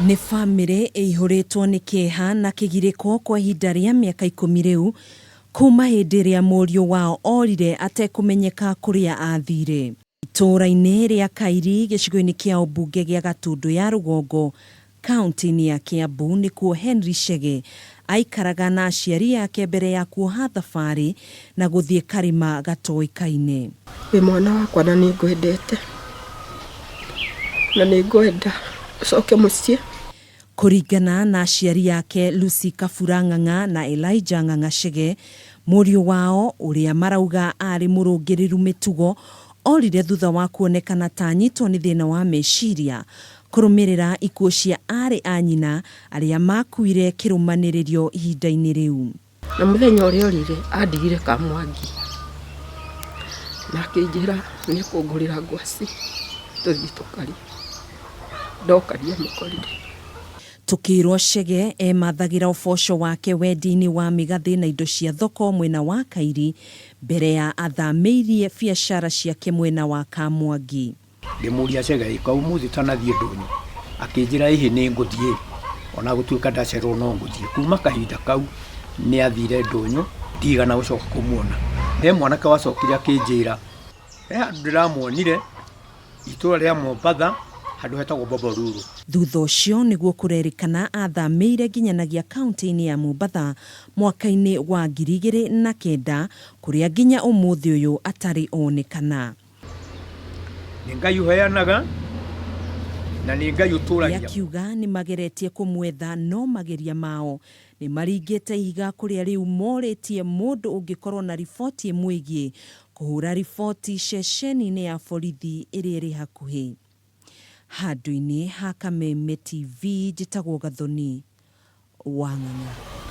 Nĩ famĩlĩ ĩihũrĩtwo nĩ kĩeha na kĩgirĩko kwa ihinda rĩa mĩaka 10 rĩu kuma hĩndĩ ĩrĩa mũriũ wao orire atekũmenyeka kũrĩa athire. Itũũra-inĩ rĩa Kairi gĩcigo-inĩ kĩa ũmbunge gĩa Gatũndũ ya Rũgongo Kauntĩ-inĩ ya Kiambu nĩkuo Henry Chege aikaraga na aciari ake mbere ya kuoha thabarĩ na gũthiĩ karĩma gatoĩkaine. Wĩ mwana wakwa na nĩ ngwendete, na nĩ ngwenda ũcoke mũciĩ. Kũringana na aciari ake Lucy Kabura Ng'ang'a na Elijah Ng'ang'a Chege, mũriũ wao ũrĩa marauga aarĩ mũrũngĩrĩru mĩtugo, orire thutha wa kuonekana ta anyitwo nĩ thĩna wa meciria Kũrũmĩrĩra ikuũ cia aarĩ a nyina arĩa maakuire kĩrũmanĩrĩrio ihinda-inĩ rĩu. Na mũthenya ũrĩa orire andigire Kamwangi na akĩnjĩra nĩ ekũngũrĩra ngwacĩ tũthiĩ tũkarĩe. Ndoka ndiamũkorire. Tũkĩrwo Chege emathagĩra ũboco wake wendia-inĩ wa mĩgathĩ na indo cia thoko mwena wa Kairi mbere ya athamĩirie biacara ciake mwena wa Kamwangi. Ngĩmũria Chege ĩ kaĩ ũmũthĩ ũtanathiĩ ndũnyũ? Akĩnjĩra ĩhĩ nĩ ngũthiĩ ona gũtuĩka ndacererwo no ngũthiĩ. Kuma kahinda kau nĩ athire ndũnyũ ndigana gũcoka kũmuona. He mwanake wacokire akĩnjĩra he handũ ndĩramuonire itũra rĩa Mombatha handũ hetagwo Bombolulu. Thutha ũcio nĩguo kũrerĩkana athamĩire nginyanagia kauntĩ-inĩ ya Mombatha mwaka-inĩ wa 2009 kũrĩa nginya ũmũthĩ ũyũ atarĩ onekana. Nĩ Ngai ũheanaga na nĩ Ngai ũtũragia. Akiuga nĩmageretie kũmwetha no mageria mao nĩmaringĩte ihiga kũrĩa rĩu morĩtie mũndũ ũngĩkorwo na riboti ĩmwĩgiĩ kũhũra riboti ceceni-inĩ ya borithi ĩrĩa ĩrĩ hakuhĩ. Handũ-inĩ ha Kameme TV njĩtagwo Gathoni wa Ng'ang'a.